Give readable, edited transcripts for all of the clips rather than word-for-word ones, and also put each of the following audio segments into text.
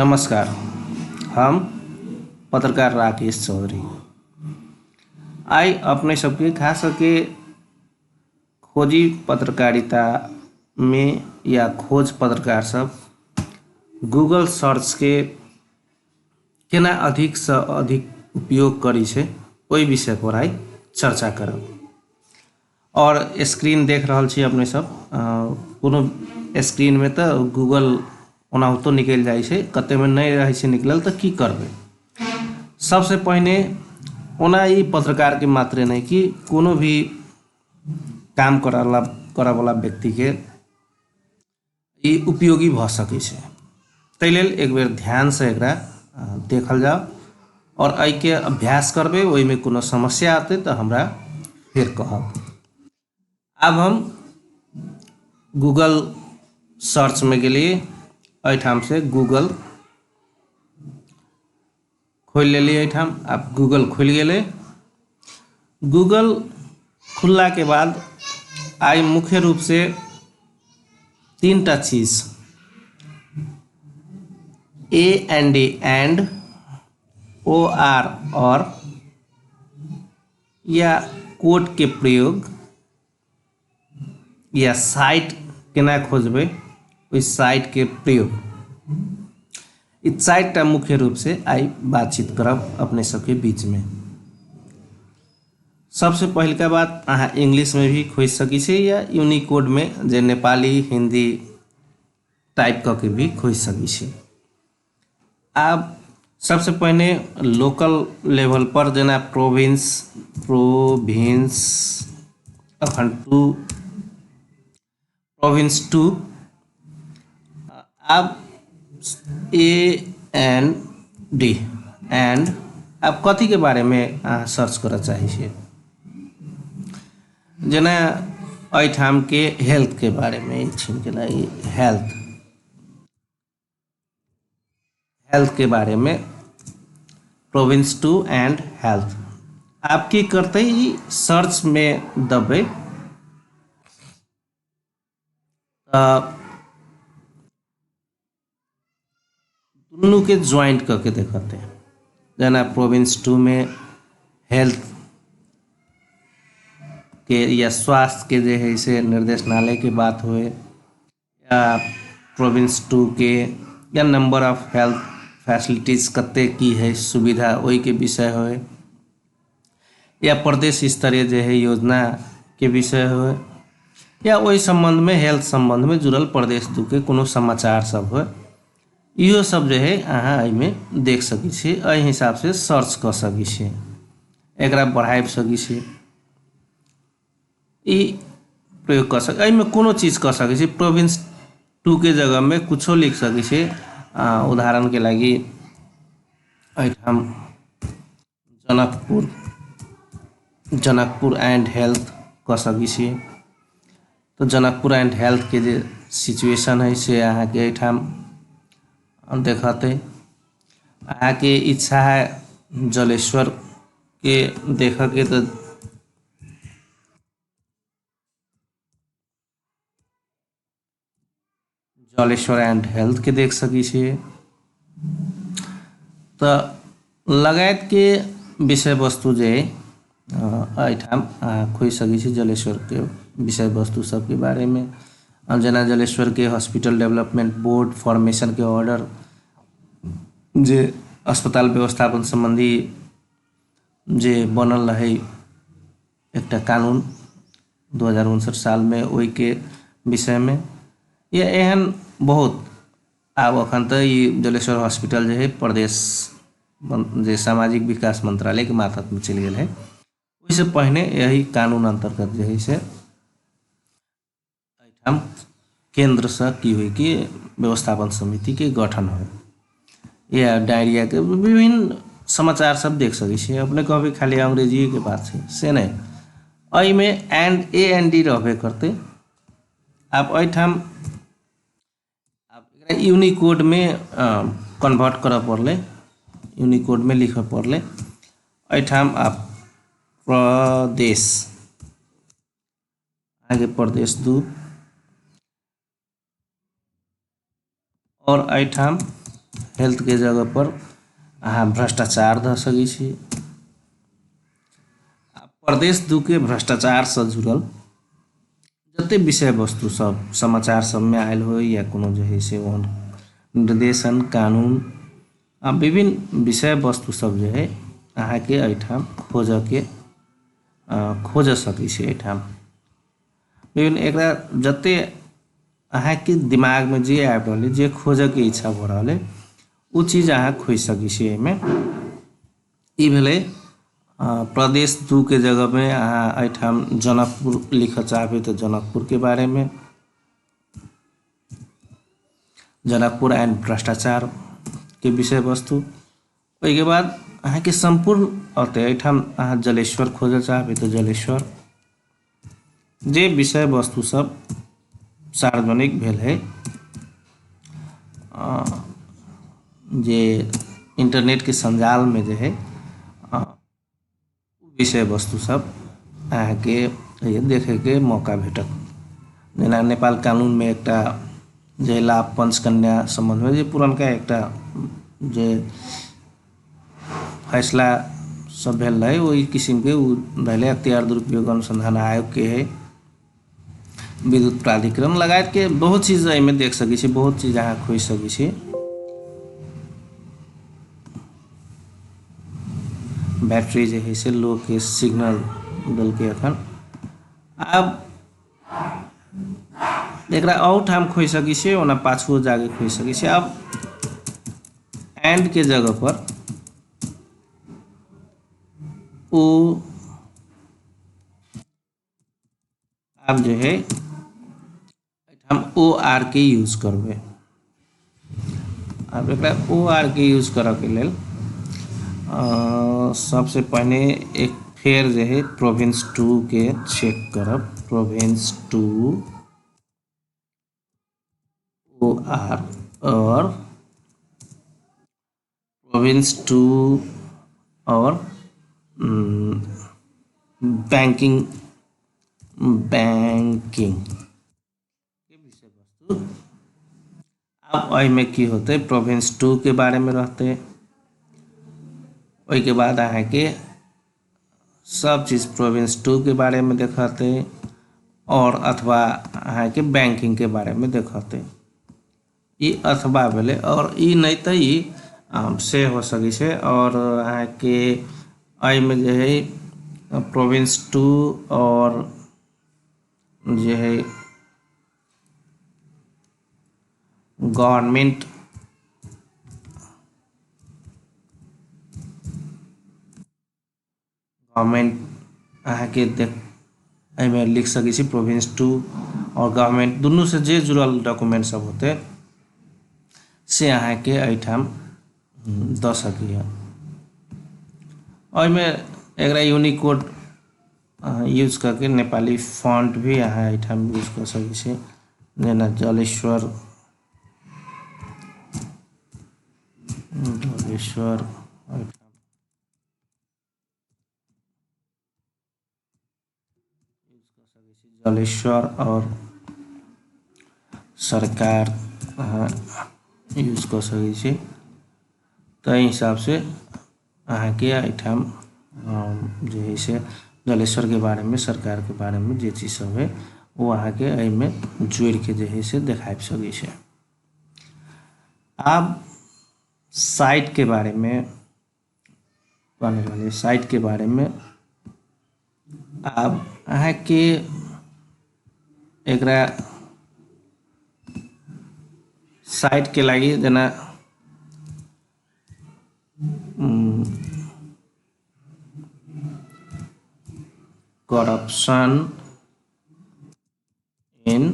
नमस्कार, हम पत्रकार राकेश चौधरी। आइ अपने सबके खास करके खोजी पत्रकारिता में या खोज पत्रकार सब गूगल सर्च के केना अधिक से अधिक उपयोग करै छै ओहि विषय पर आइ चर्चा करब। और स्क्रीन देख रहल छी अपने सब, कोनो स्क्रीन में तऽ गूगल ओनाहितो निकलि जाइ छै, कते में नहि रहै छै निकलल तऽ की करबै। सबसे पहिने ओना ई पत्रकार के मात्रे नहि कि कोनो भी काम करऽवला व्यक्ति के ई उपयोगी भऽ सकै छै, ताहि लेल एक बेर ध्यान से एकरा देखल जाओ और एहिके अभ्यास करबै। ओहिमे कोनो समस्या आते तऽ हमरा फेर कहब। आब हम गूगल सर्च में गेलियै, एहिठाम से गूगल खोलि लेलियै। एहिठाम आब गूगल खुलि गेलै। गूगल खुलला के बाद आइ मुख्य रूप से तीन टा चीज, A N D and, O R और, या कोड के प्रयोग, या साइट केना खोजबै ओहि साइट के प्रयोग, ई चारि टा मुख्य रूप से आइ बातचीत करब अपने सबके बीच में। सबसे पहिलका बात, अहाँ इंग्लिश में भी खोजि सकै छी या यूनिकोड में जे नेपाली हिंदी टाइप कऽ के भी खोजि सकै छी। आब सबसे पहिने लोकल लेवल पर जेना प्रोविंस अखन टू, प्रोविंस टू, आब ए एन डी एंड, आब कथी के बारे में अहाँ सर्च करऽ चाहै छियै, जेना एहिठाम के हेल्थ के बारे में छिन केना ई हेल्थ, हेल्थ के बारे में प्रोविंस टू एंड हेल्थ। आब की करतै, ई सर्च में दबे तऽ दुनू के ज्वाइंट कऽ के देखते, जेना प्रोविंस टू में हेल्थ के या स्वास्थ्य के जे है से निर्देशनालय के बात हुए, या प्रोविंस टू के या नंबर ऑफ हेल्थ फैसिलिटीज कते की है सुविधा ओहि के विषय होए, या प्रदेश स्तरीय जे है योजना के विषय होए, या ओहि संबंध में हेल्थ संबंध में जुड़ल प्रदेश दू के कोनो समाचार सब होए, इहो सब जे है अहाँ एहिमे देख सकै छी। एहि हिसाब से सर्च कऽ सकै छी, एकरा बढ़ाबि सकै छी, ई प्रयोग कऽ सकै, एहिमे कोनो चीज कऽ सकै छी। प्रोविंस टू के जगह में कुछो लिख सकै छी। उदाहरण के लागि एहिठाम जनकपुर, जनकपुर एंड हेल्थ कऽ सकै छी। तऽ जनकपुर एंड हेल्थ के जे सिचुएशन है से अहाँके एहिठाम देखतै। अहाँके इच्छा है जलेश्वर के देखऽके तऽ जलेश्वर एंड हेल्थ के देख सकै छी। तऽ लगायत के विषय वस्तु जे एहिठाम अहाँ खोजि सकै छी जलेश्वर के विषय वस्तु सबके बारे में। जेना जलेश्वर के हॉस्पिटल डेवलपमेंट बोर्ड फॉर्मेशन के ऑर्डर, जे अस्पताल व्यवस्थापन संबंधी जे बनल रहै एकटा कानून 2059 साल में, ओहि के विषय में, या एहन बहुत। आब अखन तऽ ई जलेश्वर हॉस्पिटल जे है प्रदेश जे सामाजिक विकास मंत्रालय के मातहत में चलि गेल है, ओहिसँ पहिने यही कानून अंतर्गत जे है से एहिठाम केंद्रसँ की होइ कि व्यवस्थापन समिति के गठन होइ, या डायरिया के विभिन्न समाचार सब देख सकै छी। अपने कहबै खाली अंग्रेजीए के बात छै, से नहि, एहिमे एंड ए एन डी रहबे करतै। आब एहिठाम आब एकरा यूनिकोड में कन्वर्ट करऽ पड़लै, यूनिकोड में लिखऽ पड़लै। एहिठाम आब प्रदेश, आगे प्रदेश दू, और एहिठाम हेल्थके जगह पर अहाँ भ्रष्टाचार धऽ सकै छी। आ प्रदेश 2 के भ्रष्टाचारसँ जुड़ल जते विषय वस्तु सब समाचार सबमे आयल होइ या कोनो जे हइ से ओहन निर्देशन कानून आ विभिन्न विषय वस्तु सब जे हइ अहाँके एहिठाम खोजऽके खोजऽ सकै छी। एहिठाम विभिन्न एकरा जते अहाँके दिमागमे जे आबि रहल अइ, जे खोजऽके इच्छा भऽ रहल अइ, ओ चीज अहाँ खोजि सकै छी एहिमे। ई भेलै प्रदेश 2 के जगहमे अहाँ एहिठाम जनकपुर लिखऽ चाहबै तऽ जनकपुरके बारेमे, जनकपुर एंड भ्रष्टाचारके विषय वस्तु। ओहिके बाद अहाँके सम्पूर्ण अतै। एहिठाम अहाँ जलेश्वर खोजऽ चाहबै तऽ जलेश्वर, जे विषय वस्तु सब सार्वजनिक भेल है, जे इंटरनेटके सञ्जालमे जे है, विषय वस्तु सब अहाँके देखैके मौका भेटत। जेना नेपाल कानूनमे एकटा जे लाभ पंचकन्या सम्बन्धमे जे पुरनका एकटा जे फैसला सब भेल रहै, ओहि किसिमके ओ भेलै। अख्तियार दुरुपयोग अनुसन्धान आयोगके है, विद्युत प्राधिकरण लगायतके बहुत चीज एहिमे देख सकै छी, बहुत चीज अहाँ खोजि सकै छी। बैटरी जे है से लो के सिग्नल देलकै एखन। आब एकरा आओर ठाम खोजि सकै छियै, ओना पाछुओ जाके खोजि सकै छियै। आब एंड के जगह पर ओ आब जे है एहिठाम ओ आर के यूज करबै। आब एकरा ओ आर के यूज करऽके लेल सबसे पहिने एक फेर जे है प्रोविंस 2 के चेक करब। प्रोविंस 2 ओ आर और प्रोविंस 2 और बैंकिंग, बैंकिंग के विषय वस्तु। आब एहिमे की होतै? प्रोविंस 2 के बारेमे रहतै। ओहिके बाद अहाँके सब चीज प्रोविंस 2 के बारेमे देखतै और अथवा अहाँके बैंकिंगके बारेमे देखतै। ई अथवा भेलै आओर ई नहि तऽ ई से हो सकै छै। आओर अहाँके एहिमे जे हइ प्रोविंस 2 आओर जे हइ गवर्नमेंट, गवर्नमेंट अहाँके देख एहिमे लिख सकै छी। प्रोविंस 2 आओर गवर्नमेंट दुनूसँ जे जुड़ल डॉक्यूमेंट सब होतै से अहाँके एहिठाम दऽ सकैए। ओहिमे एकरा यूनिकोड यूज कऽ के नेपाली फॉन्ट भी अहाँ एहिठाम यूज कऽ सकै छी। जेना जलेश्वर, जलेश्वर एहिठाम यूज कऽ सकै छी। जलेश्वर आओर सरकार अहाँ यूज कऽ सकै छी। ताहि हिसाबसँ अहाँके एहिठाम जे हइ से जलेश्वरके बारेमे, सरकारके बारेमे जे चीज सब हइ, ओ अहाँके एहिमे जोड़िके जे हइ से देखाबि सकै छै। आब साइटके बारेमे कहने रहलियै, साइटके बारेमे। आब अहाँके एकरा साइटके लागि जेना करप्शन इन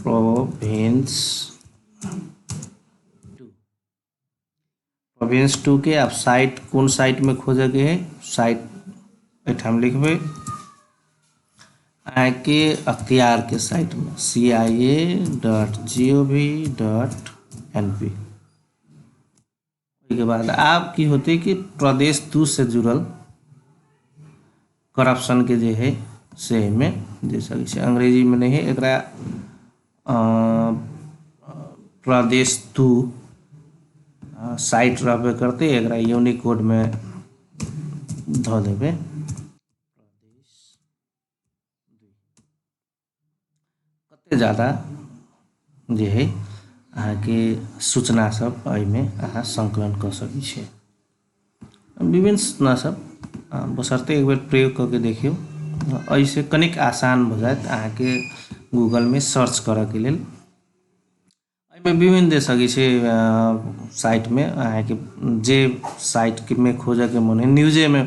प्रोविंस 2, प्रोविंस 2 के आब साइट कोन साइटमे खोजऽके है, साइट एहिठाम लिखबै। अहाँके अख्तियारके साइटमे cia.gov.np। ओहिके बाद आब की होतै कि प्रदेश 2 से जुड़ल करप्शनके जे है से एहिमे दे सकै छै। अंग्रेजीमे नहि है एकरा। प्रदेश 2 साइट रहबे करतै, एकरा यूनिकोडमे धऽ देबै। कते जादा जे हइ अहाँके सूचना सब एहिमे अहाँ संकलन कऽ सकै छियै, विभिन्न सूचना सब, बशर्ते एक बेर प्रयोग कऽ के देखियौ। एहिसँ कनिक आसान भऽ जायत अहाँके गूगलमे सर्च करऽके लेल। एहिमे विभिन्न दे सकै छै साइटमे, अहाँके जे साइटमे खोजऽके मोन हइ, न्यूजेमे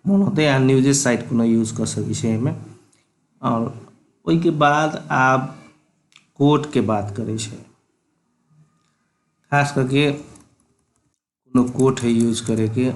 मोन होतै, अहाँ न्यूजे साइट कोनो यूज कऽ सकै छी एहिमे। आओर ओहिके बाद आब कोडके बात करै छै, खास करके कोनो कोड है यूज करैके।